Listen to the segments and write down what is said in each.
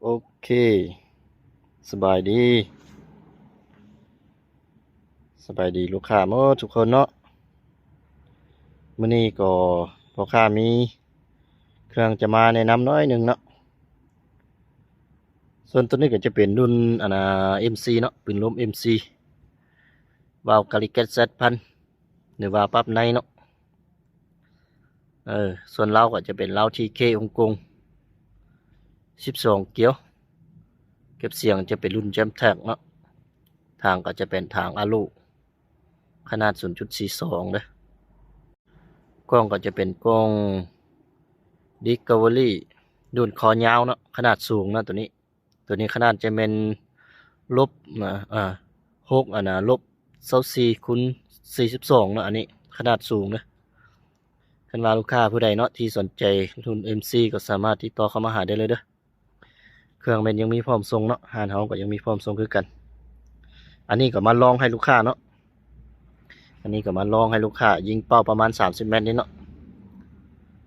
ໂອເຄ ສະບາຍດີ ສະບາຍດີລູກຄ້າໝົດທຸກຄົນເນາະ. ມື້ນີ້ກໍພໍ່ຄ້າມີເຄື່ອງຈະມາແນະນຳໜ້ອຍໜຶ່ງເນາະ. ສ່ວນໂຕນີ້ກໍຈະເປັນລຸ້ນ ອັນນ່າ ເອັມຊີເນາະ, ປືນລົມເອັມຊີ ວາວກາລິເກັດ ແຊດພັນ ຫຼືວ່າປັບໃນເນາະ. ເອີ ສ່ວນເລົາກໍຈະເປັນເລົາ ທີເຄ ຮົງກົງ ສິບສອງກຽວ. ເກັບສຽງຈະເປັນລຸ້ນ ແຈມແທັກ ເນາະ. ຖາງກໍຈະເປັນຖາງອາລູ ຂະໜາດ ສູນຈຸດສີ່ສອງ ເດີ້. ກ້ອງກໍຈະເປັນກ້ອງ ດິສຄັຟເວີຣີ ລຸ້ນຄໍຍາວເນາະ, ຂະໜາດສູງເນາະໂຕນີ້. ໂຕນີ້ຂະໜາດຈະແມ່ນລົບ ອາ ຫົກ ອັນນ່າ ລົບຊາວສີ່ຄູນສີ່ສິບສອງເນາະ. ອັນນີ້ຂະໜາດສູງເດີ້. ຄັນວ່າລູກຄ້າຜູ້ໃດເນາະທີ່ສົນໃຈລຸ້ນເອັມຊີ ກໍສາມາດຕິດຕໍ່ເຂົ້າມາຫາໄດ້ເລີຍເດີ້. ເຄື່ອງແມ່ນຍັງມີພ້ອມສົ່ງເນາະ, ຮ້ານເຮົາກໍຍັງມີພ້ອມສົ່ງຄືກັນ. ອັນນີ້ກໍມາລອງໃຫ້ລູກຄ້າເນາະ, ອັນນີ້ກໍມາລອງໃຫ້ລູກຄ້າ, ຍິງເປົ້າປະມານສາມສິບແມັດນີ້ເນາະ.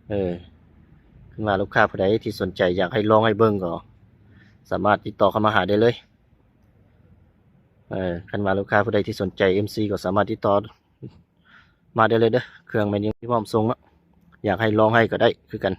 ເອີ ຄັນວ່າລູກຄ້າຜູ້ໃດທີ່ສົນໃຈຢາກໃຫ້ລອງໃຫ້ເບິ່ງ ກໍສາມາດຕິດຕໍ່ເຂົ້າມາຫາໄດ້ເລີຍ. ເອີ ຄັນວ່າລູກຄ້າຜູ້ໃດທີ່ສົນໃຈເອັມຊີ ກໍສາມາດຕິດຕໍ່ມາໄດ້ເລີຍເດີ້. ເຄື່ອງແມ່ນຍັງມີພ້ອມສົ່ງເນາະ, ຢາກໃຫ້ລອງໃຫ້ກໍໄດ້ຄືກັນ.